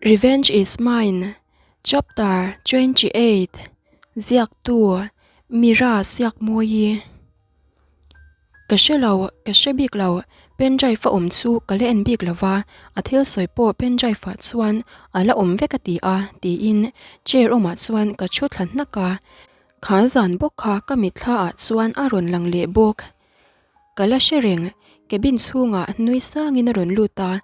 Revenge is mine, Chapter 28, Ziaktu, Mira Siakmawi. Ka hre lo, ka hre bik lo, pen drive a awm chu ka la en bik lo va, a thil sawi pawh pen drive ah chuan a la awm vek a ti a, tiin chair awmah chuan ka thu thla hnak a. Kha zan bawk kha ka mitthla ah chuan a rawn lang leh bawk. Ka la hre reng, cabin chhungah nui sangin a rawn lut a,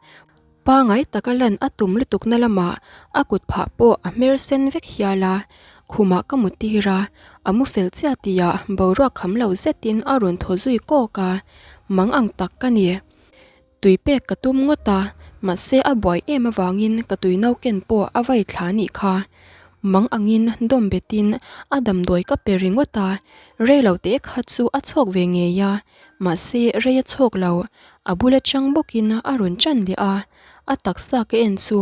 pangai taka lan a tum lutukna lamah a kut phah pawh a hmer sen vek hial a, khumah ka mu tir a, a mu fel chiah tihah boruak kham lo zetin a rawn thaw zui kawk a, mang ang tak ka ni. Tui pek ka tum ngawt a, mahse a buai em avangin ka tui no ken pawh a vai thla nih kha. Mang angin dawm betin a damdawi ka pe ringawt a, rei lo te kha chu a chhawk ve ngei a, mahse rei a chhawk lo, a bul atang bawkin a rawn chan leh a, a taksa ka en chu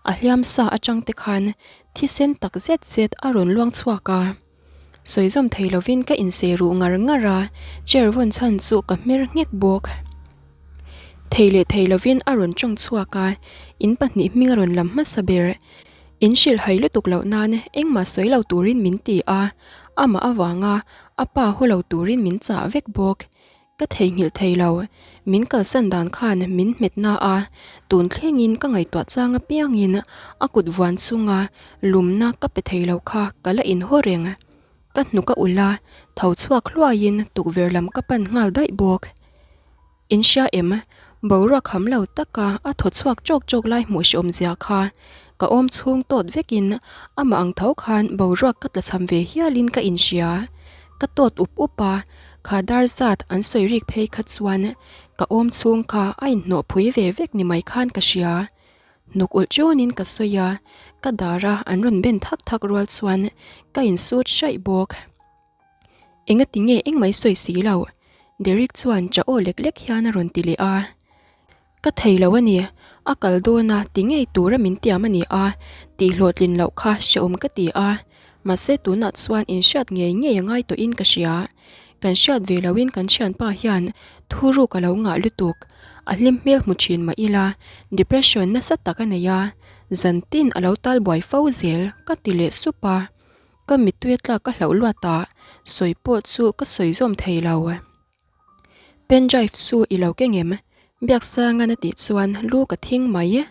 a hliam sa atang te khan thisen tak zet zet a rawn luang chhuak a. Sawi zawm thei lovin ka inseh ruh ngar ngar a, chair vawn chhan chu ka hmer nghek bawk. Thei leh thei lovin a rawn tawng chhuak a, in pahnih hming a rawn lam hmasa ber. In hrilh hai lutuk loh nan engmah sawi lo turin min ti a, amah avanga a pa haw lo turin min chah vek bawk. Ka theihnghilh thei lo, min kalsan dan khan min hmet na a, tun thlengin ka ngaihtuah chang apiangin a kut vuan chunga lumna ka pe thei lo kha ka la inhaw reng. Ka hnuk a ulh a, tho chhuak hluaiin tukverh lam ka pan nghal daih bawk. In hria em? Boruak ham lo taka a thaw chhuak chawk chawk lai hmuh hre awmzia kha ka awm chhung tawt vekin amah ang tho khan boruak ka tlachham ve hialin ka inhria. Ka tawt up up a, kha dar zat an sawi rik phei kha chuan ka awm chhung kha a inhnawh phui ve vek ni mai khan ka hria. Hnuk ulh chunin ka sawi a, ka dar a an rawn ben thak thak rual chuan ka insut hraih bawk. Engati nge engmah i sawi si lo? Derek chuan cha aw lek lek hian a rawn ti leh a. Ka thei lo a ni, a kal dawn a ti ngei tura min tiam a ni a, tih hlawhtlin loh kha hrehawm ka ti a, mahse tunah chuan inhriat ngei ngei a ngai tawhin ka hria. Kan hriat ve loin kan thianpa hian thu ruk a lo ngah lutuk, a hlim hmel hmu thin mah ila depression nasa tak a nei a, zan tin a lo tal buai fo zel ka ti leh sup a, ka mittui a tlak ka hlauh luat a, sawi pawh chu ka sawi zawm thei lo. Pen drive chu i lo keng em? Biaksangan a tih chuan lu ka thing mai.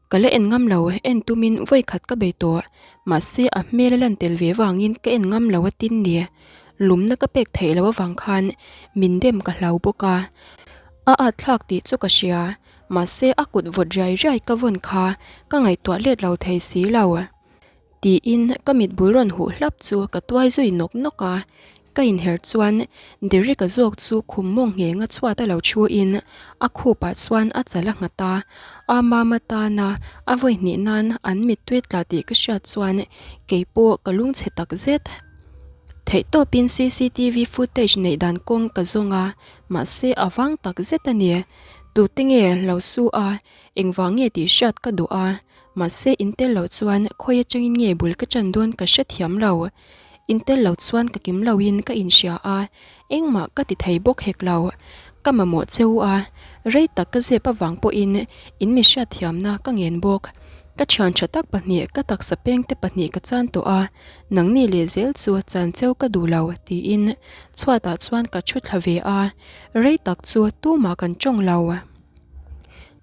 Ka la en ngam lo, en tumin vawi khat ka bei tawh. Mahse a hmel a lan tel ve vangin ka en ngam lo a tin ni. Lumna ka pek theih loh avang khan min dem ka hlau bawk a. A at thlak tih chu ka hria, mahse a kut vawt riai riai ka vawn kha ka ngaihtuah let lo thei si lo. Tiin ka mit bul rawn huh hlap chu ka tuai zui nawk nawk a, ka inher chuan Derek-a zawk chu khum mawng nghenga chhuat a lo thu in a khupah chuan a chal a nghat a, a mama tana a vawi hnih nan an mittui tla tih ka hriat chuan keipawh ka lungchhe tak zet. Theihtawpin cctv footage neih dan kawng ka zawng a, mahse a vang tak zet a ni. Tute nge lo su a, engvang nge tih hriat ka duh a. Mahse in tel loh chuan khawi atangin nge bul ka chan dawn ka hre thiam lo. In tel lo chuan ka kim loin ka inhria a, engmah ka ti thei bawk hek lo. Ka mamawh cheu a, rei tak ka zep avang pawhin in mi hriatthiamna ka ngen bawk. Ka thian tha tak pahnih ka taksa pengte pahnih ka chan tawh a, nangni leh zel chu chan cheu ka duh lo tiin chhuatah chuan ka thu thla ve a, rei tak chu tumah kan tawng lo.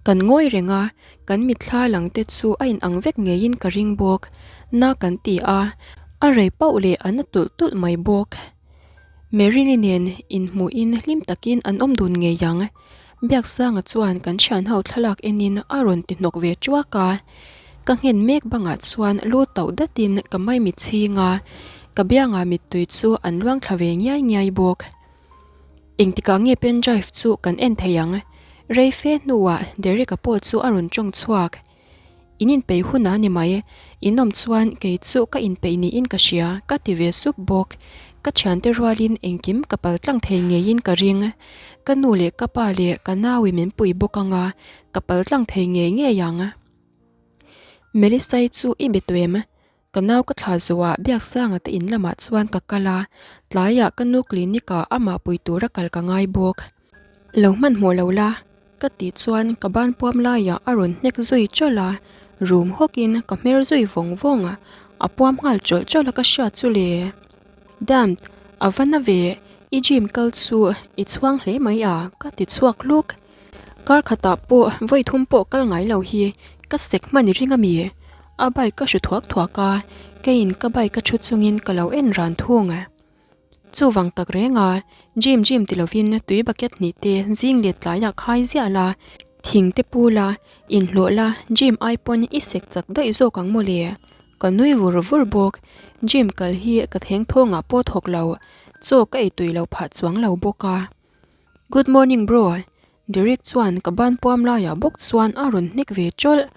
Kan ngawi reng a, kan mitthla lang te chu a inang vek ngeiin ka ring bawk. Na kan ti a, a rei pauh leh a na tulh tulh mai bawk. Marilyn nen inhmuhin hlim takin an awm dun ngei ang. Biaksanga chuan kan thianho thlalak enin a rawn ti hnawk ve tuak a. Ka nghen mek bangah chuan lu tauh datin ka maimi chhing a, ka biangah mittui chu an luang thla ve ngiai ngiai bawk. Engtikah nge pen drive chu kan en thei ang? Rei fe hnuah Derek-a pawh chu a rawn tawng chhuak. In inpeih hunah ni mai, in awm chuan kei chu ka inpeih niin ka hria, ka ti ve sup bawk. Ka thiante rualin engkim ka pal tlang thei ngeiin ka ring. Ka nu leh ka pa leh ka naui min pui bawk anga ka pal tlang thei ngei ngei ang. Melissa-i chu i be tawh em? Ka nau ka thla zuah Biaksanga te in lamah chuan ka kal a, tlaiah ka nu clinic ah amah pui tura kal ka ngai bawk. Lo hmanhmawh lo la, ka tih chuan ka ban puam laiah a rawn hnek zui chawlh a, Rum hawkin ka hmer zui vawng vawng a, a puam nghal chawlh chawlh a ka hriat chu le. Damn, a va na ve, i gym kal chu i chhuang hle mai a, ka ti chhuak hluk. Kar khatah pawh vawi thum pawh kal ngai lo hi ka sek hman i ring a mi? A bike ka hru thuak thuak a, keiin ka bike a thu chungin ka lo en ran thung. Chuvang tak reng a, gym gym ti lovin tui bucket hnih te zing let tlaiah khai ziah la, thing te pu la, inhlawh la, gym ai pawn i sek chak daih zawk ang mawle. Ka nui vur vur bawk, gym kal hi ka theng thawngah pawh thawk lo, chaw ka ei tui lo phah chuang lo bawk a. Good morning bro, Derek chuan ka ban puam laiah bawk chuan a rawn hnek ve tawlh.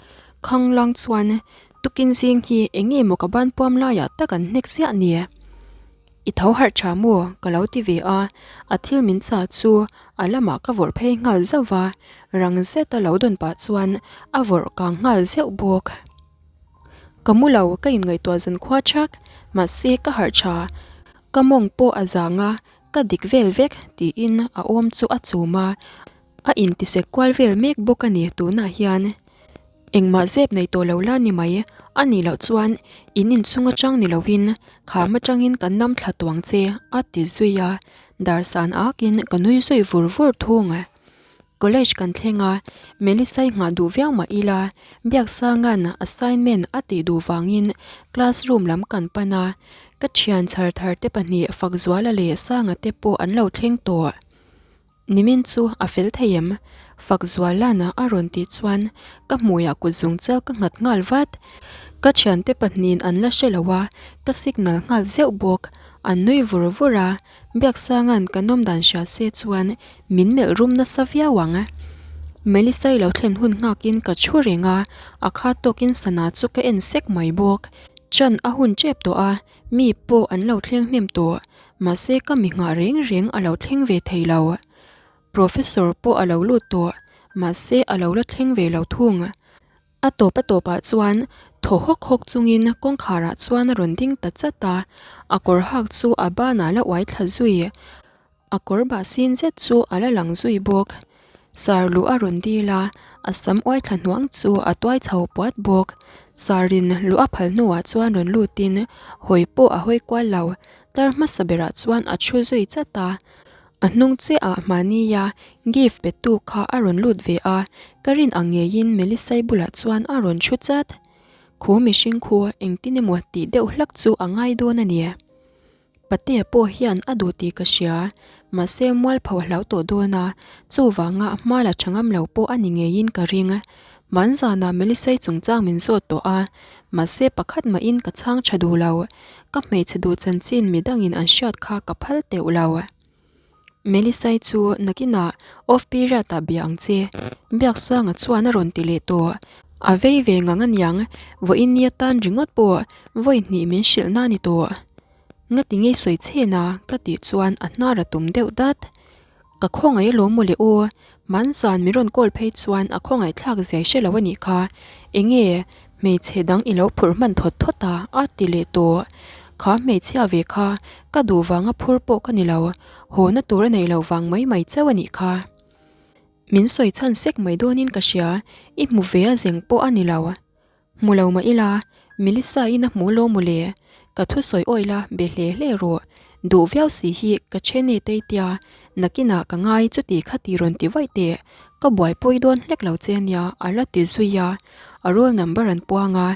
Khang lang chuan tukin zing hi eng nge maw ka ban puam laiah tak an hnek ziah ni? I tho harh tha maw? ka lo ti ve a, a thil min chah chu a lamah ka vawrh phei nghal zauh va, rang zeta lo dawn pah chuan a vawrh kang nghal zeuh bawk. Ka mu lo, ka inngaihtuah zan khua thak, mahse ka harh tha, ka mawng pawh a zang a, Ka dik vel vek tiin a awm chu a chum a, a intisek kual vel mek bawk a ni tunah hian. Engmah zep nei tawh lo la ni mai, a nih loh chuan in inchhung atang ni lovin kham atangin kan nam thla tuang che a ti zui a, darsan akin ka nui zui vur vur thung. College kan thleng a, Melissa-i nghah duh viau mah ila, Biaksanga'n assignment a tih duh vangin classroom lam kan pan a, ka thian chhar thar te pahnih Fakzuala leh Sanga te pawh an lo thleng tawh. Nimin chu a fel thei em? Fakzuala'n a rawn tih chuan ka hmuiah kut zung chal ka nghat nghal vat. Ka thiante pahnihin an la hre lo a, ka signal nghal zeuh bawk. An nui vur vur a, Biaksanga'n kan awm dan hria se chuan min melh rum nasa viau ang. Melissa-i lo thlen hun nghakin ka thu reng a, a khat tawkin sana chu ka en sek mai bawk. Chan a hun tep tawh a, mi pawh an lo thleng hnem tawh, mahse ka mi nghah reng reng a lo thleng ve thei lo. Professor pawh a lo lut tawh, mahse a lo la thleng ve lo thung. A tawp a tawpah chuan thaw hawk hawk chungin kawngkharah chuan a rawn ding ta chat a, a kawr hak chu a banah la uai thla zui. A kawr bah sin zet chu a la lang zui bawk. Sar luh a rawn dil a, a sam uai thla hnuang chu a tuai chho puat bawk. Sarin luh a phal hnuah chuan rawn lutin hawi pawh a hawi kual lo, tlar hmasa berah chuan a thu zui chat a. A hnung chiahah mahnia gift pe tu kha a rawn lut ve a, ka rin ang ngeiin Melissa-i bulah chuan a rawn thu chat. Khu mihring khu engtin emaw tih deuh hlak chu a ngai dawn a ni. Patea pawh hian a duh tih ka hria, mahse mualpho a hlau tawh dawn a, chuvanga hma la tha ngam lo pawh a ni ngeiin ka ring. Hmanzanah Melissa-i chungchang min zawt tawh a, mahse pakhat mahin ka chhang tha duh lo. Ka hmeichhe duh chanchin midangin an hriat kha ka phal teuh lo. Melissa-i chu nakinah off period-ah bia ang che, Biaksanga chuan a rawn ti leh tawh. A vei ve ngang aniang, vawiin ni atan ringawt pawh vawi hnih min hrilh na ni tawh. Ngati ngei sawi chhen a ka tih chuan a hnar a tum deuh dat. Ka khawngaih alawm mawle aw, Hmanzan min rawn call phei chuan a khawngaih thlak zia hre lo a nih kha, enge hmeichhe dang i lo phurh hman thawt thawt a a ti leh tawh. Kha hmeichhia ve kha ka duh vanga phur pawh ka ni lo, haw na tur a neih loh vang mai mai chauh a nih kha. Min sawi chhan sek mai dawnin ka hria, i hmu ve a zeng pawh a ni lo. Hmu lo mah ila, Melissa in a hmu lo mawle, ka thusawi awi la be hle hle rawh, duh viau si hi ka then e tei tia, nakinah ka ngai chuti kha ti rawn ti vaih teh, ka buaipui dawn hlek lo che nia a la ti zui a, a roll number an puang a,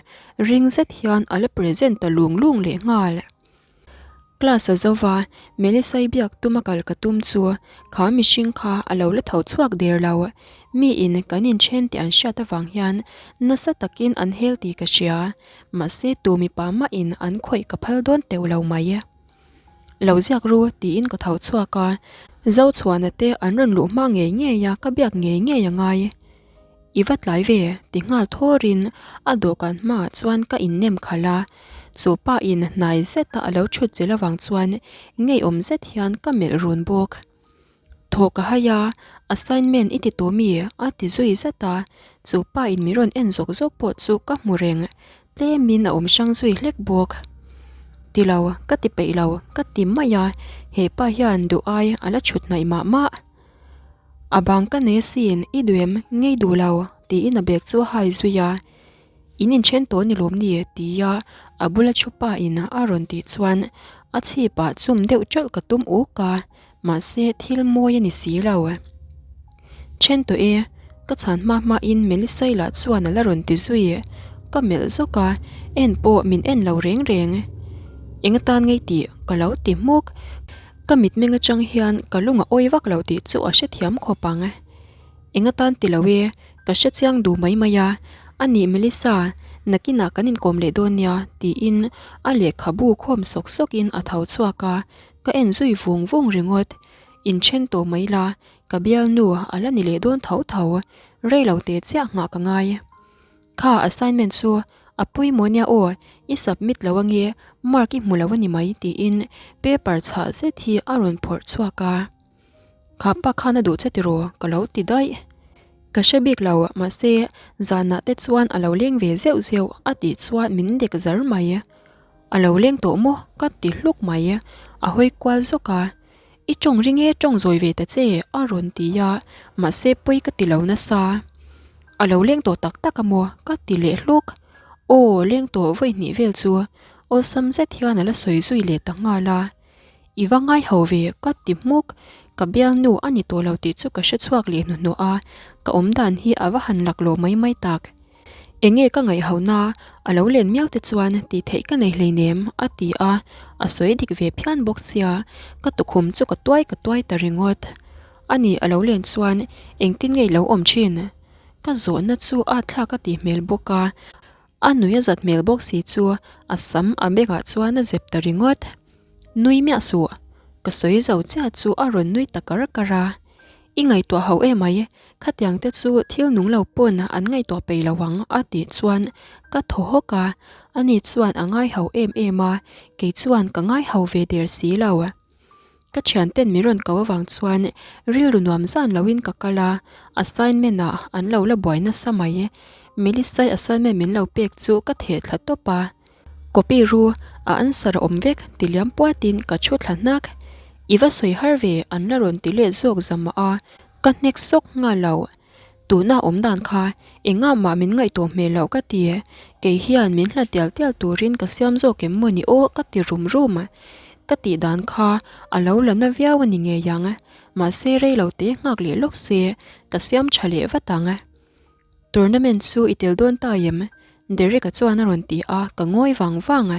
ring zet hian a la present ta lung lung leh nghal. Class a zo va, Melissa-i biak tuma kal ka tum chu kha mihring kha a lo la tho chhuak der lo. Mi in kan inthen tih an hriat avang hian nasa takin an hel tih ka hria, mahse tu mipa mahin an khawih ka phal dawn teuh lo mai. Lo ziak ru tiin ka tho chhuak a, Zochhuana te an rawn luh hma ngei ngei a ka biak ngei ngei a ngai. I va tlai ve, ti nghal thawrin a dawhkan hmaah chuan ka innem khalh a, chu pa in hnai zeta a lo thut chil avang chuan ngeiawm zet hian ka melh run bawk. Thawh ka hai a, assignment i ti tawh mi? a ti zui zat a, chu pa in min rawn en zawk zawk pawh chu ka hmu reng, tlemin a awm hrang zui hlek bawk. Ti lo, ka ti peih lo, ka ti mai a, he pa hian duh ai a la chhut hnaih mah mah. A bang ka nei asin, i duh em? Ngei duh lo, tiin a bag chu a hai zui a. In inthen tawh ni lawm ni? tia a bula thu pa in a rawn tih chuan a chhip ah chum deuh teuh ka tum uk a, mahse thil mawi a ni si lo. Then tawh e, ka chhan hma hma in Melissa-i lah chuan a la rawn ti zui. Ka melh zawk a, en pawh min en lo reng reng. Eng atan ngei tih ka lo ti hmuk. Ka mitmeng atang hian ka lung a awi vak lo tih chu a hrethiam khawp ang. Eng atan ti lo e, ka hre chiang duh mai mai a, a nih Melissa, nakinah kan inkawm leh dawn nia tiin a lehkhabu khawm sawk sawkin a tho chhuak a, ka en zui vung vung ringawt. Inthen tawh mai la, ka bialnu a la ni leh dawn tho tho, rei lo teh chiah nghah ka ngai. Kha assignment chu a pawimawh nia aw, i submit lo ange, mark i hmu lo a ni mai tiin paper chhah zet hi a rawn phawrh chhuak a. Kha pa khan a duh che tiraw ka lo ti daih. Ka hre bik lo mahse zanah te chuan a lo leng ve zeuh zeuh a tih chuan min dek zar mai. A lo leng tawh maw ka ti hluk mai, a hawi kual zawk a. I tawng ring e tawng zawi ve ta che a rawn ti a, mahse pawi ka ti lo nasa. A lo leng tawh tak tak a maw ka ti leh hluk. Aw leng tawh vawi hnih vel chu awlsam zet hian a la sawi zui leh ta nghal a. I va ngai ho ve ka ti hmuk, ka bialnu a ni tawh lo tih chu ka hre chhuak leh hnuhnawh a, ka awm dan hi a va han laklawh mai mai tak. Enge ka ngaihhona, a lo len miau te chuan tih theih ka nei hleinem a ti a, a sawi dik ve phian bawk sia, ka tukhum chu ka tuai ka tuai ta ringawt. Ani a lo len chuan engtin nge i lo awm thin? Ka zawhna chu a thlak a tih hmel bawk a, a nui a zat hmel bawk si chu a sam a bengah chuan a zep ta ringawt. Nui miah suh, ka sawi zo chiah chu a rawn nui ta kar kar a. I ngaihtuah ho emai, khatiang te chu thil nung lo pawn an ngaihtuah peih lo ang a tih chuan ka thaw hawk a, ani chuan a ngai ho em em a, kei chuan ka ngai ho ve der si lo. Ka thianten min rawn ko avang chuan rilru nuam zan loin ka kal a, assignment ah an lo la buai nasa mai. Melissa-i assignment min lo pek chu ka theh thla tawp a. Copy ru, a answer a awm vek ti liam puatin ka thu thla hnak. I va sawi har ve an la rawn ti let zawk zamah a, ka hnek sawk nghal lo. Tuna awm dan kha engah mah min ngaihtuah hmel loh ka ti. Kei hian min hla tial tial turin ka siam zawk em maw ni aw ka ti rum rum. Ka tih dan kha a lo la na viau a ni ngei ang. Mahse rei lo te nghak leh lawk se ka siam tha leh vat ang. Tournament chu i tel dawn ta em? Derek-a chuan a rawn ti a, ka ngawi vang vang.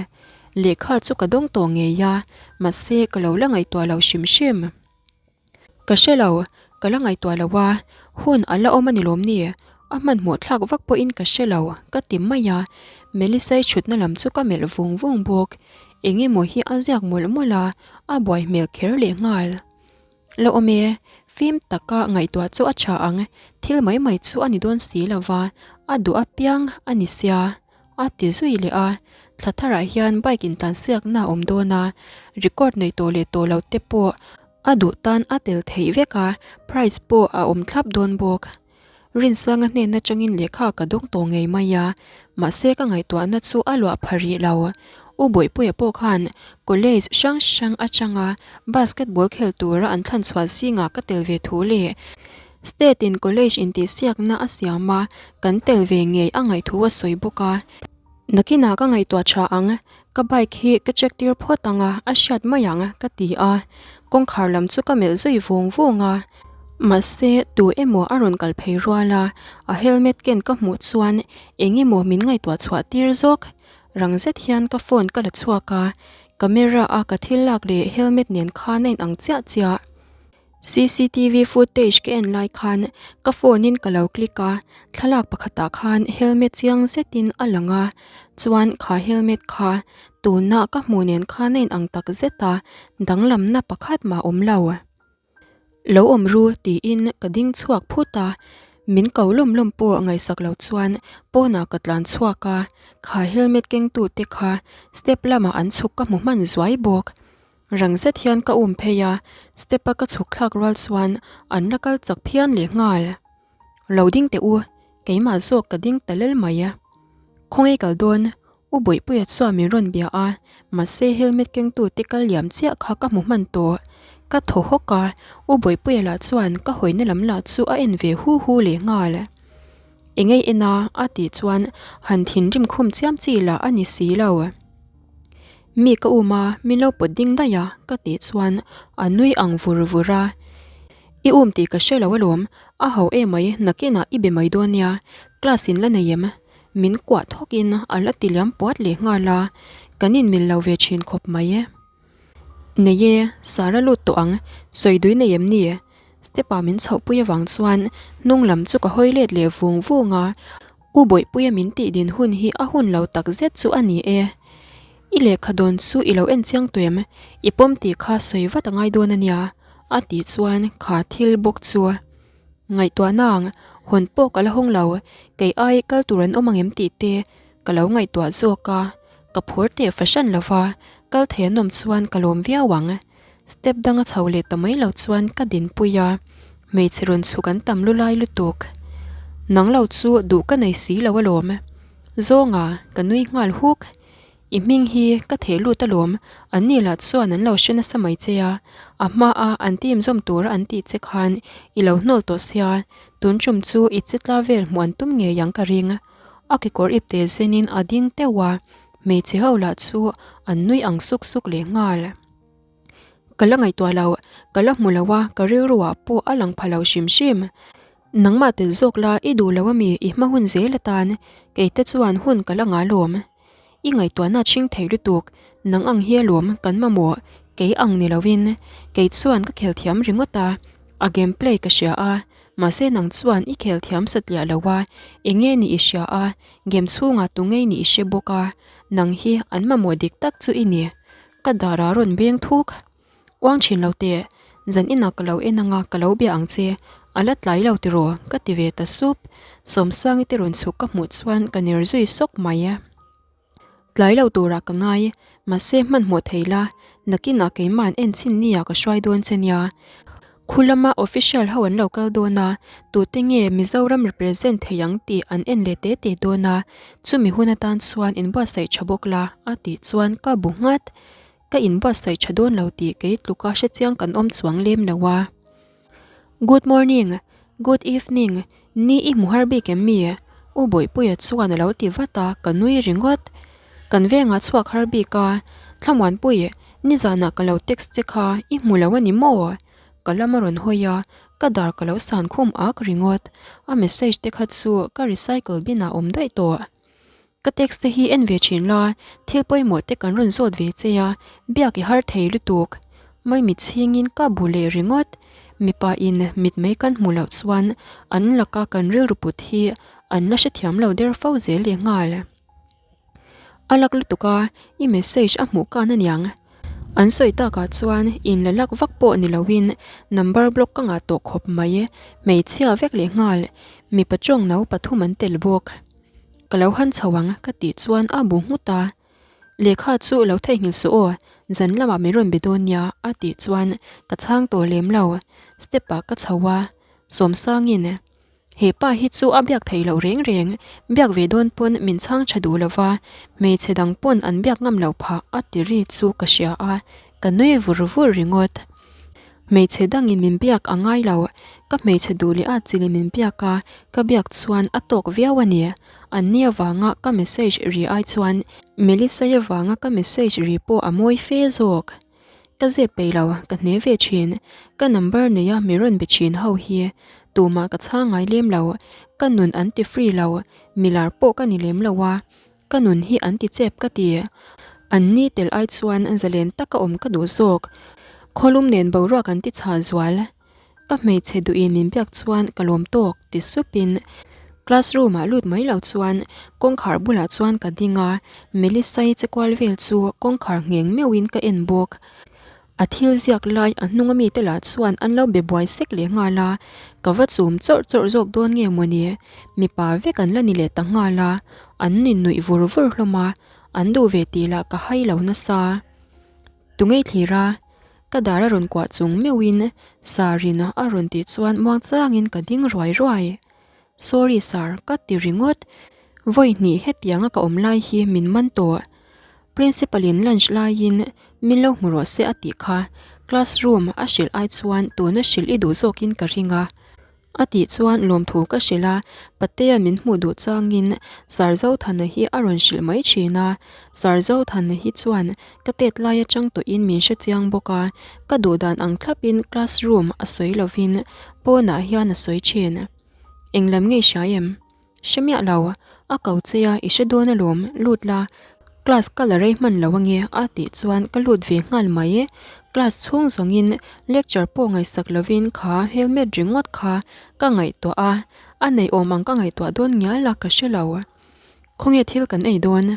Lehkha chu ka dawng tawh ngei a, mahse ka lo la ngaihtuah lo hrim hrim. Ka hre lo, ka la ngaihtuah lo a, hun a la awm a ni lawm ni? A hmanhmawh thlak vak pawhin ka hre lo, ka ti mai a. Melissa-i thutna lam chu ka melh vung vung bawk. Eng emaw hi a ziak mawlh mawlh a, a buai hmel kher lehnghal. La awm e, fim taka ngaihtuah chu a tha ang, thil mai mai chu a ni dawn si lo va, a duh apiang a ni sia, a ti zui leh a. Thla tharah hian bike intlansiakna a awm dawn a, record nei tawh leh tawh lo te pawh a duh tan a tel theih vek a, prize pawh a awm thlap dawn bawk. Rinsanga hnen atangin lehkha ka dawng tawh ngei mai a, mahse ka ngaihtuahna chu a luah pha rih lo. U Bawihpuia pawh khan college hrang hrang atanga basketball khel tura an thlan chhuah zingah ka tel ve thu leh state in college intihsiakna a siam a, kan tel ve ngei a ngaih thu a sawi bawk a. Nakinah ka ngaihtuah tha ang, ka bike hi ka check tir phawt ang a, a hriat mai ang ka ti a, kawngkhar lam chu ka melh zui vung vung a. Mahse, tu emaw a rawn kal phei rual a, a helmet ken ka hmuh chuan eng emaw min ngaihtuah chhuah tir zawk. Rang zet hian ka phone ka la chhuak a, camera a ka thil lak leh helmet nen khan a inang chiah chiah. Cctv footage ka en lai khan ka phone in ka lo click a, thlalak pakhatah khan helmet chiang zetin a lang a, chuan kha helmet kha tuna ka hmuh nen khan a inang tak zet a, danglamna pakhat mah a awm lo. Lo awm ru tiin ka ding chhuak phut a, min ko lawm lawm pawh ngaihsak lo chuan pawnah ka tlan chhuak a, kha helmet kengtu te kha step lamah an chhuk ka hmu hman zuai bawk. Rang zet hian ka um phei a, step a ka chhuk thlak rual chuan an la kal chak phian leh nghal. Lo ding teh u, keimah zawk ka ding ta lel mai. Khawngaih kal dawn, U Bawihpuia chuan min rawn bia a, mahse helmet kengtu te kal liam chiah kha ka hmu hman tawh. Ka thaw hawk a, U Bawihpuia lah chuan ka hawina lam lah chu a en ve hu hu leh nghal. Engei en a? a tih chuan han thinrim khum chiam chi lah a ni si lo. Mi ka um a, min lo pawt ding daih a, ka tih chuan a nui ang vur vur a. I um tih ka hre lo alawm, a ho emai nakinah i be mai dawn nia, class in la nei em? Min kuah thawkin a la ti liam puat leh nghal a, kan inmil lo ve thin khawp mai e. Nei e, Sara lut tawh ang, sawi dui nei em ni? Step ah min chhohpui avang chuan hnung lam chu ka hawi let leh vung vung a, U Bawihpuia min tih din hun hi a hun lo tak zet chu a ni e. I lehkha dawn chu i lo en chiang tawh em? I pawm tih kha sawi vat a ngai dawn a nia, a tih chuan kha thil bawk chu ngaihtuahna ang, hawn pawh ka la hawng lo, kei ai kal tur an awm ang em tih te ka lo ngaihtuah zawk a, ka phur teh fahran lo va, kal thei an awm chuan ka lawm viau ang. Step danga chho leh ta mai lo chuan ka dinpui a, hmeichhe rawn chhuk an tam lu lai lutuk. Nang lo chu duh ka nei si lo alawm. Zawnga, ka nui nghal huk. I hming hi ka theh lut alawm, an ni lah chuan an lo hre nasa mai che a, a hmaa an team zawm tura an tih che khan i lo hnawl tawh sia, tun tum chu i che tla vel hmuh an tum ngei ang ka ring. A kekawr ipte zenin a ding teuh a, hmeichhe ho lah chu an nui ang suk suk leh nghal. Ka la ngaihtuah lo, ka la hmu lo a, ka rilru ah pawh a lang pha lo hrim hrim. Nangmah tel zawk la i duh lo ami i hma hun zel atan, kei te chuan hun ka la ngah lawm. I ngaihtuahna chhing thei lutuk, nang ang hi alawm kan mamawh, kei ang ni lovin. Kei chuan ka khel thiam ringawt a, a game play ka hria a, mahse nang chuan i khel thiam satliah lo a, enge nih i hria a, game chhungah tu ngei nih i hre bawk a, nang hi an mamawh dik tak chu i ni. Ka dar a rawn beng thuk. Uang thin lo teh, zan inah ka lo en anga ka lo bia ang che, a la tlai lo tiraw? ka ti ve ta sup. Sawmsangi te rawn chhuk ka hmuh chuan ka ner zui sawk mai. Tlai lo turah ka ngai, mahse hmanhmawh thei la, nakinah keimah an en chin nia ka hruai dawn che nia. Khu lama official ho an lo kal dawn a, tute nge Mizoram represent thei ang tih an en leh te te dawn a, chumi hun atan chuan inbuatsaih tha bawk la a tih chuan ka bu nghat. Ka inbuatsaih tha dawn lo tih kei tluka hrechiang kan awm chuang lem lo a. Good morning, good evening, ni i hmu har bik em mi? U Bawihpuia chuan a lo ti vat a, ka nui ringawt. Kan vengah chhuak har bik a, Thlamuanpui, nizanah ka lo text che kha, i hmu lo a ni maw? Ka lam a rawn hawi a, ka dar ka lo san khum ak ringawt. A message te kha chu ka recycle bin ah awm daih tawh. Ka text te hi en ve thin la, thil pawimawh te kan rawn zawt ve che a, biak i har thei lutuk. Maimit chhingin ka bu leh ringawt. Mipa in mit mai kan hmuh loh chuan an laka kan rilru put hi an la hrethiam lo der fo zel leh nghal. A lak lutuk a, i message a hmuh kan aniang. An sawi takah chuan in la lak vak pawh ni loin number block ka ngah tawh khawp mai, hmeichhia vek leh nghal, mipa tawng no pathum an tel bawk. Ka lo han chho ang ka tih chuan a bu nghut a, Lehkha chu lo theihnghilh suh aw, zan lamah min rawn be dawn nia a tih chuan ka chhang tawh lem lo, step ah ka chho a, Sawmsangin He pa hi chu a biak theih loh reng reng, biak ve dawn pawn min chhang tha duh lo va, hmeichhe dang pawn an biak ngam loh phah a ti ri chu ka hria a, ka nui vur vur ringawt. Hmeichhe dangin min biak a ngai lo, ka hmeichhe duh leh a chilin min biak a, ka biak chuan a tawk viau a ni. An ni avanga ka message ri ai chuan Melissa-i avanga ka message ri pawh a mawi fe zawk. Ka zep peih lo, ka hne ve thin. Ka number neia mi rawn be thin ho hi tumah ka chhang ngai lem lo, ka nun an ti free lo, milar pawh ka ni lem lo a, ka nun hi an ti chep ka ti. An ni tel ai chuan zalen taka awm ka duh zawk. Khawlum nen boruak an ti chhah zual. Ka hmeichhe duhin min biak chuan ka lawm tawk ti supin classroom ah lut mai lo chuan kawngkhar bulah chuan ka ding a, Melissa-i che kual vel chu kawngkhar ngheng meuhin ka en bawk. A thil ziak lai a hnunga mite lah chuan an lo be buai sek leh nghal a, ka va chum chawrh chawrh zawk dawn nge mawni, mipa vek an la ni leh ta nghal a, an innuih vur vur hlawm a, an duh ve tih lah ka hai lo nasa. Tungei thlir a? Ka dar a rawn kuah chung meuhin Sir-in a rawn tih chuan muang changin ka ding ruai ruai. Sorry sir ka ti ringawt. Vawi hnih hetianga ka awm lai hi min man tawh. Principal in lunch laiin min lo hmu rawh se a tih kha. Classroom a hrilh ai chuan tuna hrilh i duh zawkin ka ring a. A tih chuan lawmthu ka hrilh a, Patea min hmuh duh changin Sarzothana hi a rawn hrilh mai thin a. Sarzothana hi chuan ka tet lai atang tawhin min hre chiang bawk a, ka duh dan ang thlapin classroom a sawi lovin pawnah hian a sawi thin. Englam ngei hria em? Hre miah lo, a ko che a, i hre dawn alawm, lut la, class ka la rei hman lo ange a tih chuan ka lut ve nghal mai. Class chhung zawngin lecture pawh ngaihsak lovin kha helmet ringawt kha ka ngaihtuah a, a nei awm ang ka ngaihtuah dawn ngial a ka hre lo. Khawnge thil kan ei dawn?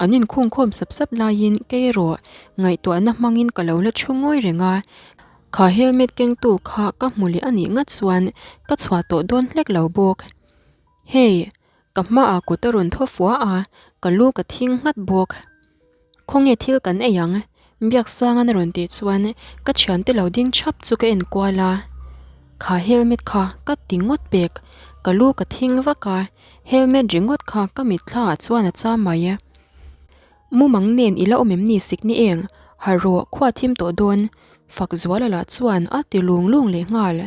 An inkhung khawm sap sap laiin kei erawh ngaihtuahna hmangin ka lo la thu ngawi reng a, kha helmet kengtu kha ka hmu leh a nih ngat chuan ka chhuah tawh dawn hlek lo bawk. Hei, ka hmaah kut a rawn thaw fua a, ka lu ka thing nghat bawk. Khawnge thil kan ei ang? Biaksangan a rawn tih chuan ka thiante lo ding thap chu ka en kual a. Kha helmet kha ka ti ngawt pek, ka lu ka thing vak a, helmet ringawt kha ka mitthla ah chuan a cham mai. Mumang nen i la awm em ni sikni eng? Harh rawh, khua thim tawh dawn, Fakzuala lah chuan a ti lung lung leh nghal.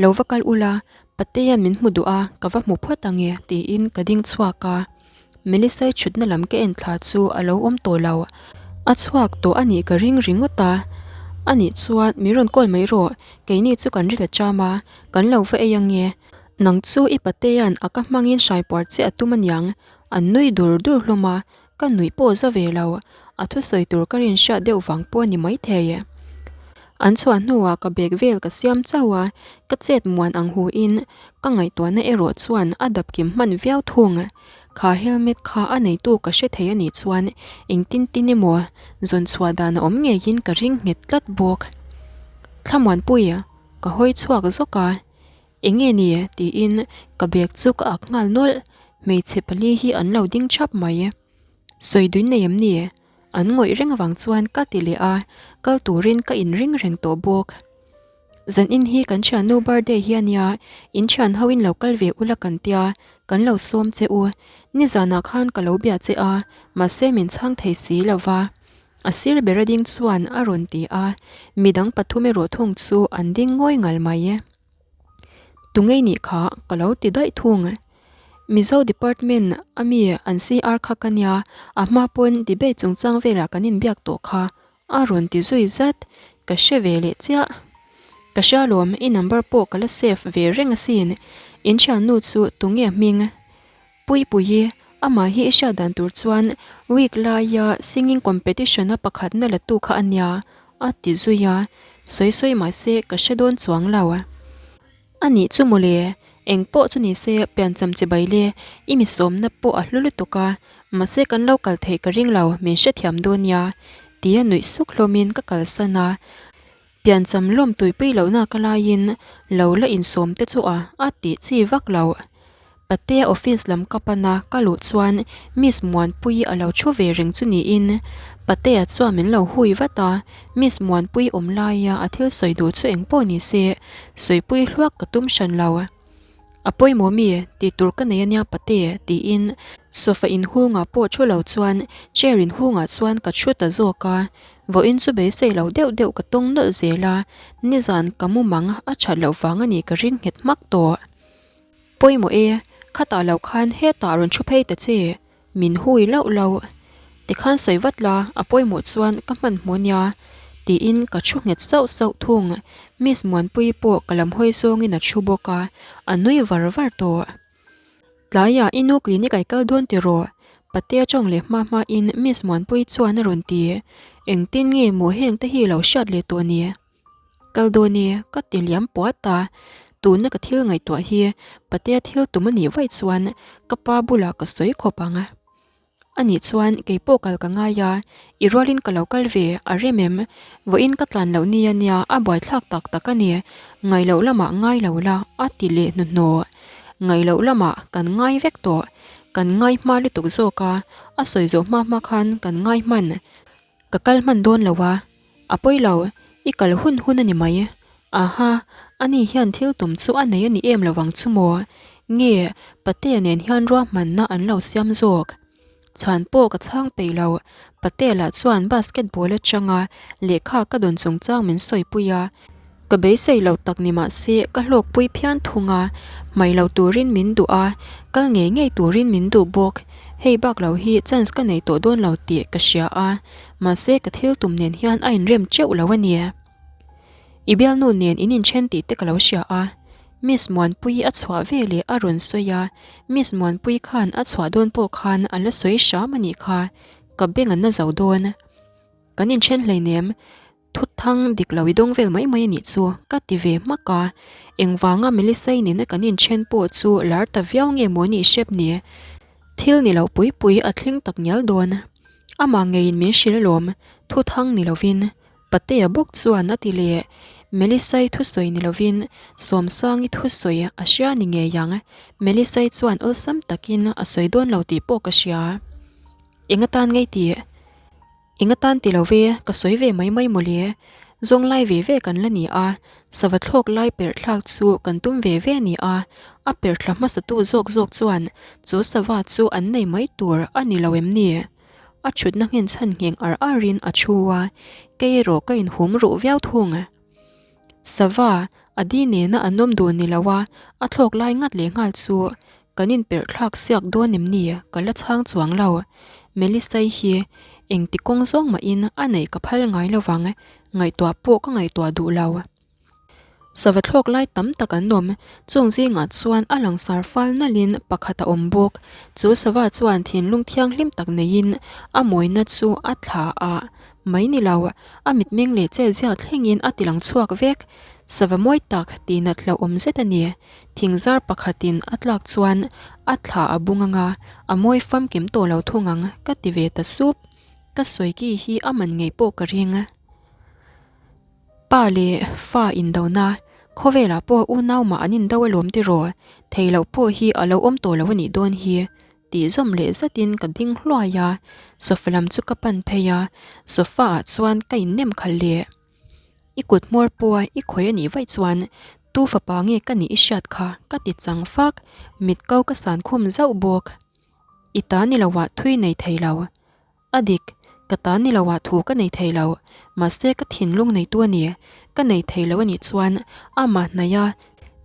Lo va kal ula, Patea min hmu duh a, ka va hmu phawt ang e, tiin ka ding chhuak a. Melisai chhutna lam ka en thla chu a lo awm tawh lo. A chhuak tawh a nih ka ring ringawt a. A nih chuan min rawn call mai rawh, keini chu kan ri la cham a, kan lo va ei ang e. Nang chu i Patea'n a ka hmangin hraipuar che a tum aniang, an nui dur dur hlawm a, Ka nuih pawh za ve lo, a thusawi tur ka rin hriat deuh vang pawh a ni maithei. An chhuah hnuah ka bag vel ka siam chauh a, ka chet muan ang hu in ka ngaihtuahna erawh chuan a dap kim hman viau thung. Kha helmet kha a neitu ka hre thei a nih chuan engtin tin emaw zawn chhuah dan a awm ngeiin ka ring nghet tlat bawk. Thlamuanpui, ka hawi chhuak zawk a. Eng nge ni? tiin ka bag chu ka ak nghal nawlh. Hmeichhe pali hi an lo ding thap mai. Sawi duin nei em ni? An ngawih reng avang chuan ka ti leh a, kal turin ka inring reng tawh bawk. Zanin hi kan thiannu birthday hi a nia, in thian ho in lo kal ve ula kan tia, kan lo sawm che u. Nizanah khan ka lo bia che a, mahse min chhang thei si lo va. A sir bera ding chuan a rawn ti a, midang pathum erawh thung chu an ding ngawi ngal mai. Tungei nih kha ka lo ti daih thung. Mizo department a mi an CR kha ka nia, a hma pawn debate chungchang velah kan inbiak tawh kha a rawn ti zui zat, ka hre ve leh chiah. Ka hria lawm, i number pawh ka la save ve reng asin, in thiannu chu tunge hming? Puipuii, amah hi i hriat dan tur chuan week laia singing competition a pakhatna la tu kha a nia, a ti zui a, sawi sawi mah se ka hre dawn chuang lo. A nih chu mawle, eng pawh chu ni se piancham che bai le, i mi sawmna pawh a hlu lutuk a, mahse kan lo kal theih ka ring lo, min hrethiam dawn nia, tia nuih suk hlawmin ka kalsan a. Piancham lawm tuipui lohna ka laiin lo la insawm te chu a a tih chi vak lo. Patea office lam ka pan a, ka luh chuan Miss Muanpuii a lo thu ve reng chu niin Patea chuan min lo hui vat a, Miss Muanpuii awm laia a thil sawi duh chu eng pawh ni se sawipui hluak ka tum hran lo. A pawimawh mi? Tih tur ka nei ania Pate tiin sofa inhungah pawh thu lo chuan chair inhungah chuan ka thu ta zawk a, vawiin chu beisei lo deuh deuh ka tawng nawlh zel a, nizan ka mumang a that loh vang a nih ka ring nghet hmak tawh. Pawimawh e, khatah lo khan hetah rawn thu phei ta che. Min hui lauh lauh. Tikhan sawi vat la, a pawimawh chuan ka hmanhmawh nia, tiin ka thu nghet sauh sauh thung. Miss Muanpuii pawh ka lam hawi zawngin a thu bawk a, a nui var var tawh. Tlaiah i nu clinic ai kal dawn tiraw? Patea tawng leh hma hmain Miss Muanpuii chuan a rawn ti. Engtin nge maw heng te hi lo hriat leh tawh ni? Kal dawn e, ka ti liam puat a. Tuna ka thil ngaihtuah hi Patea thil tum a nih vaih chuan ka pa bulah ka sawi khawp ang. A nih chuan kei pawh kal ka ngai a, i rualin ka lo kal ve a rem em? Vawiin ka tlan loh nia nia a buaithlak tak tak a ni, ngaih loh lamah ngai lo la a ti leh hnuhnawh. Ngaih loh lamah kan ngai vek tawh, kan ngai hma lutuk zawk a, a sawi zawh hma hma khan kan ngai hman. Ka kal hman dawn lo a, a pawi lo, i kal hun hun a ni mai. Aha, ani hian thil tum chu a nei a ni em lovang chu maw? Nge, Patea nen hian ruahmanna an lo siam zawk? Chhan pawh ka chhang peih lo, Patea lah chuan basketball atanga lehkha ka dawn chungchang min sawipui a. Ka beisei lo tak ni mah se ka hlawkpui phian thung a, hmai lo turin min duh a, kal ngei ngei turin min duh bawk. Hei bak lo hi chance ka nei tawh dawn lo tih ka hria a, mahse ka thil tum nen hian a inrem teuh lo a ni. I bialnu nen in inthen tih te ka lo hria a, Miss Muanpuii a chhuah ve leh a rawn sawi a, Miss Muanpuii khan a chhuah dawn pawh khan a la sawi hram a nih kha, ka beng an na zo dawn. Kan inthen hleinem, Thuthang dik lo i dawng vel mai mai a nih chu ka ti ve hmak a, engvanga Melissa-i nena kan inthen pawh chu lar ta viau nge maw nih hrep ni? Thil ni lo pui pui a thleng tak ngial dawn. Amah ngeiin min hrilh alawm, thuthang ni lovin. Patea bawk chuan a ti leh. Melissa-i thusawi ni lovin Sawmsangi thusawi a hria ni ngei ang. Melissa-i chuan awlsam takin a sawi dawn lo tih pawh ka hria. Eng atan ngei tih? Eng atan ti lo ve, ka sawi ve mai mai mawle. Zawng lai ve ve kan la ni a, sava thlawk lai perh thlak chu kan tum ve ve a ni a, a perh thla hmasatu zawk zawk chuan chu sava chu an nei mai tur a ni lo em ni? A thutna nghenchhan ngheng ar arin a thu a, kei erawh ka inhum ruh viau thung. Sava, a di nena an awm dun ni lo a, a thlawk lai ngat leh nghal chu kan inperh thlak siak dawn em ni ka la chhang chuang lo. Melisai hi engti kawng zawng mahin a neih ka phal ngai lo vang, ngaihtuah pawh ka ngaihtuah duh lo. Sava thlawk lai tam tak an awm, chung zingah chuan a langsar fal nalhin pakhat a awm bawk. Chu sava chuan thinlung thianghlim tak neiin a mawina chu a thla a Mai ni lo, a mitmeng leh chet ziak thlengin a ti lang chhuak vek. Sava mawi tak tihnat hlauhawm zet a ni. Thingzar pakhatin a tlak chuan a thla a bung ang a, a mawi famkim tawh lo thung ang ka ti ve ta sup. Ka sawi ki hi a man ngei pawh ka ring. Pa leh fa indona, khawvelah pawh unau mah an indo alawm tiraw, thei loh pawh hi a lo awm tawh lo a nih dawn hi. Tih zawm leh zatin ka ding hluai a, sofa lam chu ka pan phei a, sofa ah chuan ka innem khalh leh. I kut hmawr pawh i khawih a nih vaih chuan tu fapa nge ka nih i hriat kha ka ti chang fak, mit ko ka san khum zauh bawk. I ta ni lo ah thui nei thei lo. A dik, ka ta ni lo ah thu ka nei thei lo, mahse ka thinlung neitu a ni, ka nei thei lo a nih chuan amah hnaih a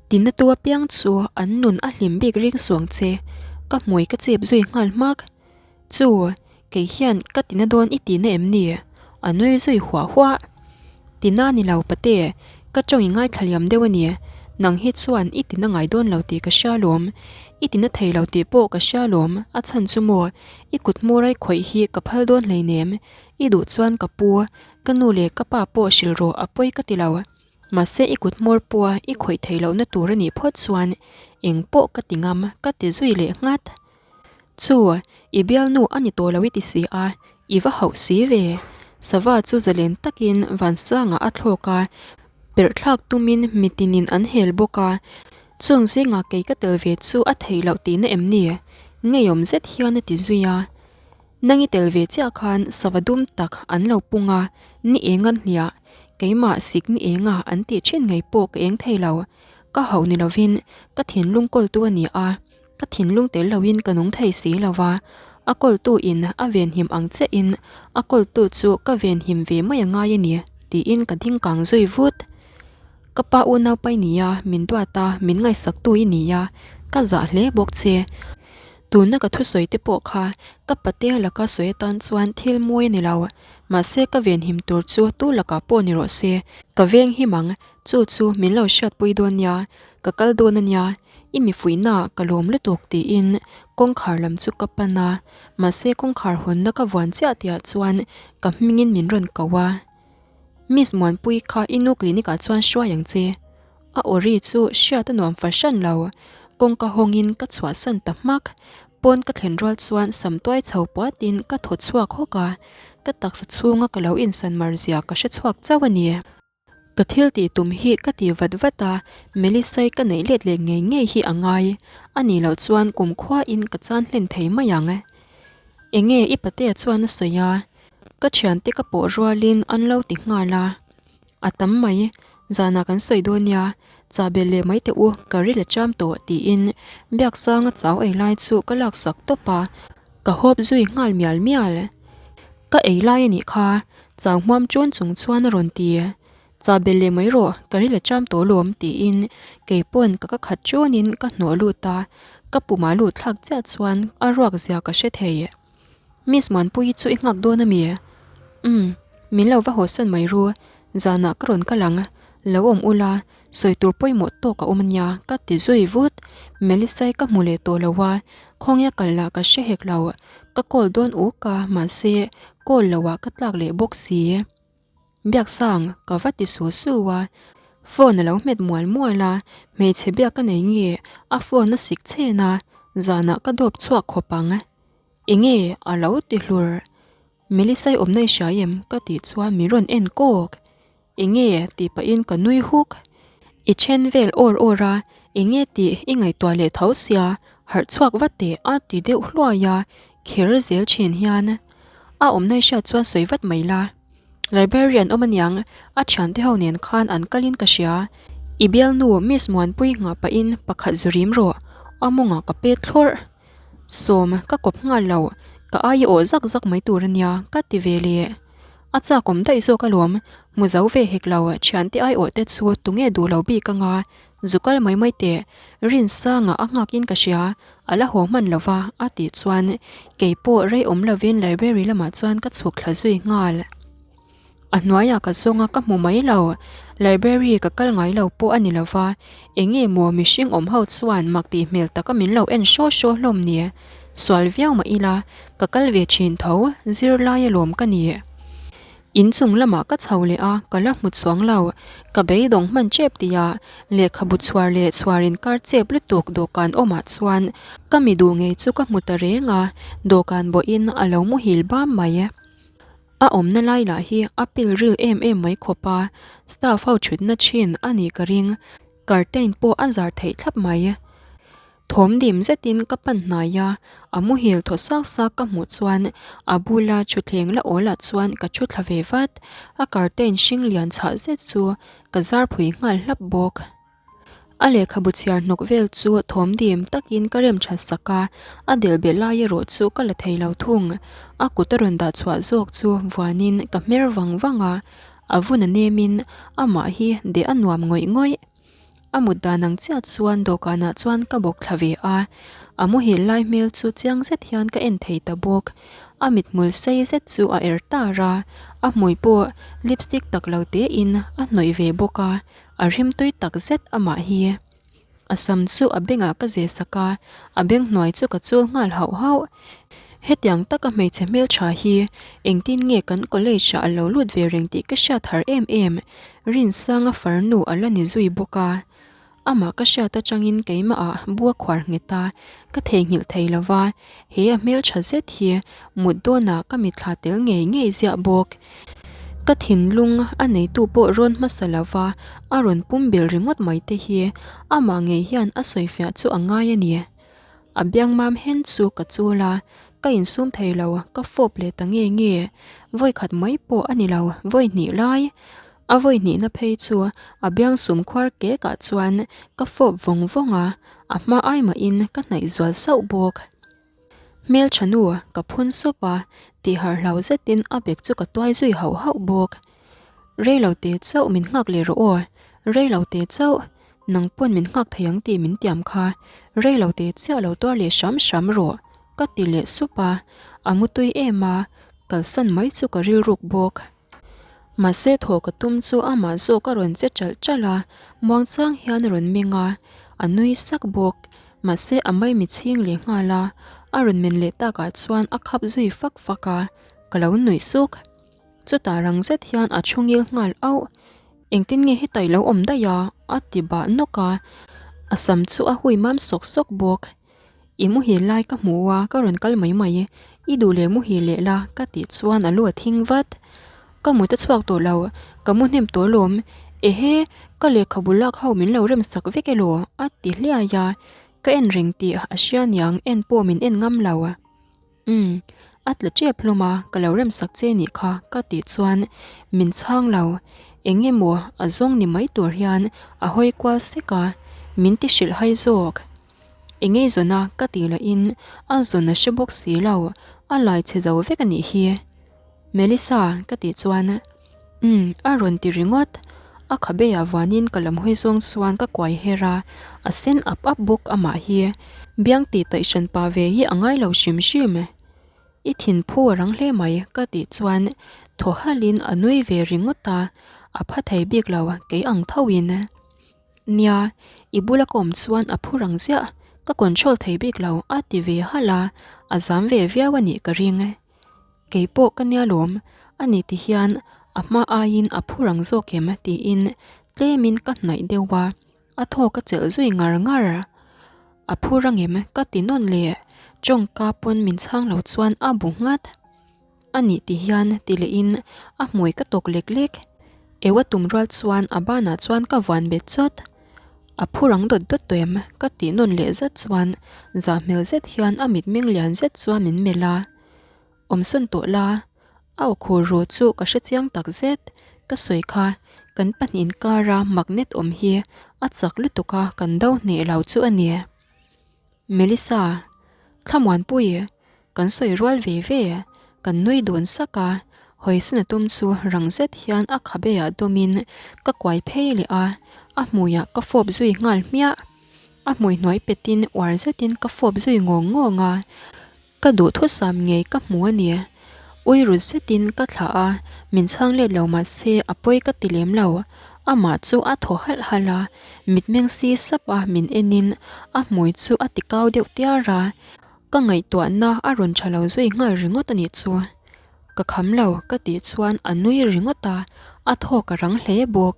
tinatu apiang chu an nun a hlim bik ring suang che, ka hmui ka chip zui nghal hmak. Chu, kei hian ka tina dawn i tihna em ni? A nui zui huah huah. Tina ni lo pate, ka tawng i ngaithla liam deuh a ni. Nang hi chuan i tina ngai dawn lo tih ka hria lawm. I tina thei lo tih pawh ka hria lawm, a chhan chu maw, i kut hmurai khawih hi ka phal dawn hleinem. I duh chuan ka pu, ka nu leh ka pa pawh hrilh rawh a pawi ka ti lo. Mahse i kut hmawr pawha i khawih theih lohna tur a nih phawt chuan eng pawh ka ti ngam ka ti zui leh nghat. Chu, i bialnu a ni tawh lo i ti si a, i va hauh si ve. Sava chu zalen takin Vansangah a thlawk a, perh thlak tumin mitinin an hel bawk a. Chung zingah kei ka tel ve chu a theih loh tihna em ni? Ngeiawm zet hian a ti zui a. Nang i tel ve chiah khan sava dum tak an lo pung a, ni eng an hliah, keimah sik ni enga an tih thin ngei pawh ka eng thei lo. Ka hauh ni lovin ka thinlung kawltu a ni a, ka thinlung tel loin ka nung thei si lo va, a kawltu in a venhim ang chiahin a kawltu chu ka venhim ve mai a ngai a ni tiin ka ding kang zui vut. Ka pa unaupa i ni a, min duat a, min ngaihsaktu i ni a, ka zah hle bawk che. Tuna ka thusawi te pawh kha ka patea laka sawi atan chuan thil mawi a ni lo. Mahse ka venhim tur chu tu lakah pawh ni rawh se, ka veng him ang, chu chu min lo hriatpui dawn nia, ka kal dawn a nia, i mi fuihnaah ka lawm lutuk tiin kawngkhar lam chu ka pan a, mahse kawngkhar hawnna ka vuan chiah tihah chuan ka hmingin min rawn ko a. Miss Muanpui kha i nu clinic ah chuan hruai ang che. A aw ri chu hriat a nuam fahran lo. Kawngka hawngin ka chhuahsan ta hmak. Pawn ka thlen rual chuan sam tuai chho puatin ka thaw chhuak hawk a, ka taksa chhunga ka lo insan mar zia ka hre chhuak chauh a ni. Ka thil tih tum hi ka ti vat vat a, Melisai ka neih let leh ngei ngei hi a ngai. A nih loh chuan kumkhuain ka chan hlen thei mai ang. Enge i patea chuan a sawi a, Ka thiante ka pawh rualin an lo ti nghal a, a tam mai, zanah kan sawi dawn nia, chah belh leh mai teh u, ka ril a cham tawh tiin Biaksanga chau ei lai chu ka laksak tawp a, ka hawp zui nghal mial mial. Ka ei lai a nih kha, chau hmuam ṭun chung chuan a rawn ti. Chah belh leh mai rawh, ka ril a cham tawh lawm tiin kei pawn ka ka khat ṭawnin ka hnawh lut a, ka pumah lut thlak chiah chuan a ruak zia ka hre thei. Miss Muanpuii chu i nghak dawn a mi? Umm, min lo va hawsan mai ru, zanah ka rawn kal ang, lo awm ula, sawi tur pawimawh tawk a awm ania ka ti zui vut. Melisai ka hmu leh tawh lo a, khawnge kal lah ka hre hek lo, ka call dawn uk a, mahse call loh ah ka tlak leh bawk si. Biaksang, ka va ti su su a, phone a lo hmet mual mual a, hmeichhe biak ka nei nge a phone a sik chhen a, zanah ka dawp chhuak khawp ang. Enge a lo ti hlur. Melisai awmna i hria em? ka tih chuan min rawn en kawk. Enge tih pahin ka nui huk. I then vel awr awr a, enge tih i ngaihtuah leh tho sia, harh chhuak vat teh a ti deuh hluai a, kher zel thin hian. A awmna i hriat chuan sawi vat mai la. Librarian awm aniang, a thiante ho nen khan an kalin ka hria. I bialnu Miss Muanpui nghah pahin pakhat zu rim rawh, a mawngah ka pet thlawrh. Sawm, ka kawp nghal lo, ka ai awh zak zak mai tur ania, ka ti ve leh. A chakawm daih zawk alawm, hmu zo ve hek lo, thiante ai awh te chu tunge duh lo bik anga, zu kal mai mai teh, Rinsanga a nghakin ka hria, a la haw hman lo va, a tih chuan kei pawh rei awm lovin library lamah chuan ka chhuk thla zui nghal. A hnuaiah ka zawng a ka hmu mai lo, library ka kal ngai lo pawh a ni lo va, eng nge maw mihring awm ho chuan mak tih hmel taka min lo en hraw hraw hlawm ni? Sual viau mah ila, ka kal ve thin tho, zirlai alawm ka ni. Inchung lamah ka chho leh a, ka la hmu chuang lo, ka beidawng hman tep tia lehkhabu chhuar leh chhuar inkar chep lutuk dawhkan awmah chuan ka mi duh ngei chu ka hmu ta reng a, dawhkan bawhin a lo muhil bam mai. A awmna lai lah hi a pil ril em em mai khawp a, staff ho thutna thin a nih ka ring, curtain pawh a zar theih thlap mai. Thawm dim zetin ka pan hnai a, a muhil thaw sak sak ka hmuh chuan a bula thutthleng la awl ah chuan ka thu thla ve vat, a curtain hring lian chhah zet chu ka zar phui nghal hlap bawk. A lehkhabu chhiar hnawk vel chu thawm dim takin ka rem that sak a, a del belh lai erawh chu ka la thei lo thung. A kut a rawn dah chhuah zawk chu vuanin ka hmer vang vang a, a vun a nemin amah hi deh a nuam ngawih ngawih. A mut dan ang chiah chuan dawhkanah chuan ka bawk thla ve a, a muhil lai hmel chu chiang zet hian ka en thei ta bawk. A mithmul sei zet chu a er tar a, a hmui pawh lipstick tak lo tein a hnawih ve bawk a, A rimtui tak zet amah hi. A sam chu a bengah ka ze sak a, a beng hnuai chu ka chul nghal hauh hauh. Hetiang taka hmeichhe hmeltha hi engtin nge kan college ah a lo lut ve reng tih ka hriat har em em, Rinsanga farnu a la ni zui bawk a. Amah ka hriat atangin keimah ah bu a khuar nghet a, ka theihnghilh thei lo va, he a hmeltha zet hi mut dawnah ka mitthla tel ngei ngei ziah bawk. Ka thinlung a neitu pawh rawn hmasa lova a rawn pum bil ringawt mai te hi amah ngei hian a sawifiah chu a ngai a ni. A biang mam hen chu ka chul a, ka insum thei lo, ka fawp leh ta nge nge. Vawikhat mai pawh a ni lo, vawi hnih lai. A vawi hnihna phei chu a biang sum khuar kek ah chuan ka fawp vawng vawng a, a hma ai mahin ka hnaih zual sauh bawk. Hmeltha nu ka phun sup a, tih harh hlau zetin a bag chu ka tuai zui hauh hauh bawk. Reilo te chauh min nghak leh rawh aw, reilo te chauh, nang pawn min nghak thei ang tih min tiam kha, reilo te chiah lo tuar leh hram hram rawh ka ti leh sup a, a mutui em a, kalsan mai chu ka rilruk bawk. Mahse thaw ka tum chu amah zawk a rawn che ṭalh ṭalh a, muangchang hian a rawn meng a, a nui sak bawk. Mahse a maimi chhing leh nghal a, a rawn men leh takah chuan a khap zui fak fak a, ka lo nuih suk. Chutah rang zet hian a thu ngil nghal auh. Engtin nge heta i lo awm daih a? a ti bah nawk a, a sam chu a hui mam sawk sawk bawk. I muhil lai ka hmu a, ka rawn kal mai mai. I duh leh muhil leh la, ka tih chuan a lu a thing vat. Ka mut a chhuak tawh lo, ka mu hnem tawh alawm. Ehe, ka lehkhabu lak ho min lo rem sak vek elaw? a ti hliai a, ka en reng tih a hria niang en pawh min en ngam lo. Umm, a tla tep hlawm a, ka lo rem sak che nih kha, ka tih chuan min chhang lo. Eng emaw a zawng ni mai tur hian a hawi kual sek a, min ti hrilh hai zawk. Engei zawn a ka tih lahin a zawn a hre bawk si lo, a lai chhe zo vek a nih hi. Melissa ka tih chuan umm a rawn ti ringawt. A khabeah vanin ka lam hawi zawng chuan ka kuai her a, a sen ap ap bawk amah hi. Biang tih taih hran pa ve hi a ngai lo hrim hrim. I thin phu a rang hle mai ka tih chuan thaw halhin a nui ve ringawt a, a pha thei bik lo kei ang thoin. Nia, i bula ka awm chuan a phu rang ziah, ka control thei bik lo a ti ve halh a, a zam ve viau a nih ka ring. Kei pawh ka nia lawm, a ni ti hian a hma aiin a phu rang zawk em tiin tlemin ka hnaih deuh a, a thaw ka chelh zui ngar ngar. A phu rang em ka ti nawn leh, tawngka pawn min chhang lo chuan a bu nghat. A nih ti hian ti lehin a hmui ka tawk lek lek. Eu a tum rual chuan a banah chuan ka vuan bet chawt. A phu rang dawt dawt tawh em? Ka tih nawn leh zat chuan zah hmel zet hian a mitmeng lian zet chuan min melh a. Awmsawn tawh la, a aw khur ru chu ka hre chiang tak zet. Ka sawi kha, kan pahnih inkara magnet awm hi a chak lutuk a kan do hneh lo chu a ni. Melissa, Thlamuanpui, kan sawi rual ve ve, kan nui dun sak a, hawisan a tum chu rang zet hian a khabeah dawmin ka kuai phei leh a, a hmuiah ka fawp zui nghal hmiah. A hmui hnuai petin uar zetin ka fawp zui ngawng ngawng a, ka duhthusam ngei ka hmu a ni. Ui rut zetin ka thlah a, min chhang let lo mah se a pawi ka ti lem lo. Amah chu a thaw halh halh a, mitmeng si sap a min enin a hmui chu a ti kau deuh tiar a, ka ngaihtuahna a rawn tha lo zui nghal ringawt a nih chu. Ka kham lo ka tih chuan a nui ringawt a, a thawk a rang hle bawk.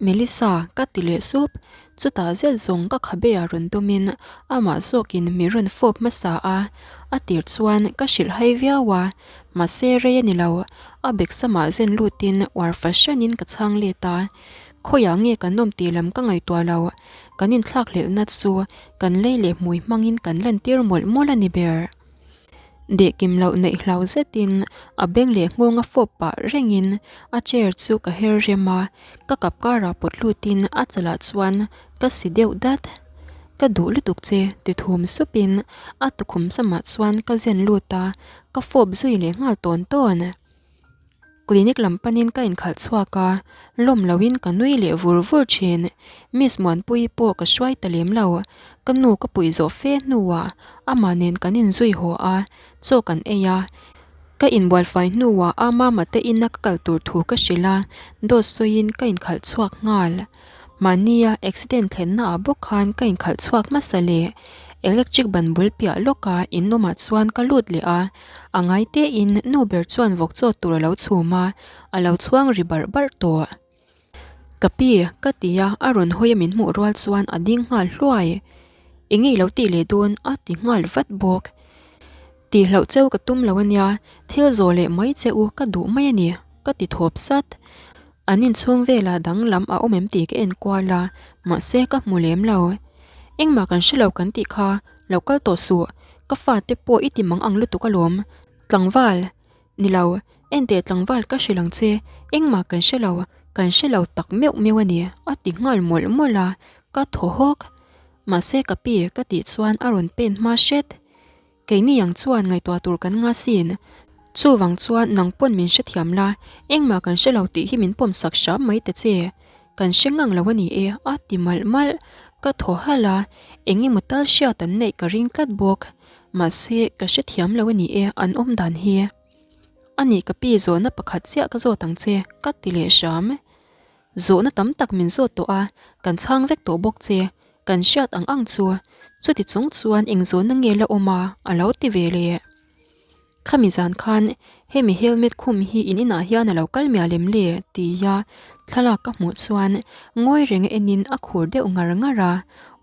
Melissa ka ti leh sup, chutah zet zawng ka khabe ah rawn dawmin amah zawkin mi rawn fawp hmasa a, a tir chuan ka hrilh hai viau a, mahse rei a ni lo, a bek samah zen lutin uar fahranin ka chhang let a, khawiah nge kan awm tih lam ka ngaihtuah lo, kan inthlakhlelhna chu kan lei leh hmui hmangin kan lantir mawlh mawlh a ni ber. Deh kim loh neih hlau zetin a beng leh nghawng a fawp pah rengin a chair chu ka her rem a, ka kap karah pawt lutin a chalah chuan ka si deuh dat. Ka duh lutuk che ti thum supin a tukhum samah chuan ka zen lut a, ka fawp zui leh nghal tawn tawn. Clinic lam panin ka inkhalh chhuak a, lawm loin ka nui leh vur vur thin. Miss Muanpuii pawh ka hruai ta lem lo. Ka nu ka puih zawh fe hnuah amah nen kan inzui haw a, chaw kan ei a. Ka inbualfai hnuah a mama te ina ka kal tur thu ka hrilh a, dawt sawiin ka inkhalh chhuak nghal. Mahnia accident thlenna ah bawk khan ka inkhalh chhuak hmasa leh electric ban bul piah lawka in awmah chuan ka lut leh a, a ngai tein nu ber chuan vawk chaw tur a lo chhum a, a lo chhuang ri barh barh tawh. Ka pi, ka ti a, a rawn hawi a min hmuh rual chuan a ding nghal hluai. Eng nge i lo tih leh dawn? a ti nghal vat bawk. Tihloh cheu ka tum lo ania, thil zawh leh mai che u ka duh mai a ni, ka ti thawp sat. An inchhung velah danglam a awm em tih ka en kual a, mahse ka hmu lem lo. Engmah kan hre lo kan tih kha, lo kal tawh suh, ka fate pawh i ti mang ang lutuk alawm. Tlangval, ni lo, enteh tlangval ka hrilh ang che, engmah kan hre lo, kan hre lo tak meuh meuh a ni, a ti nghal mawlh mawlh a, ka thaw hawk. Mahse ka pi ka tih chuan a rawn pen hma hret. Keini ang chuan ngaihtuah tur kan nga sin. Chuvang chuan nang pawn min hrethiam la, engmah kan hre lo tih hi min pawm sak hram mai ta che. Kan hre ngang lo a ni e, a ti malh malh. Ka thaw halh a, eng emaw tal hriat an neih ka ring tlat bawk. Mahse, ka hrethiam lo a ni e, an awm dan hi. A nih ka pi zawhna pakhat chiah ka zawt ang che, ka ti leh hram. Zawhna tam tak min zawt tawh a, kan chhang vek tawh bawk che. Kan hriat ang ang chu, chuti chung chuan eng zawhna nge la awm a, a lo ti ve leh. Khami zan khan hemi helmet khum hi in inah hian a lo kal mial em le? tia thlalak ka hmuh chuan ngawi reng a enin a khur deuh ngar ngar a,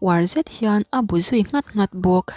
uar zet hian a bu zui nghat nghat bawk.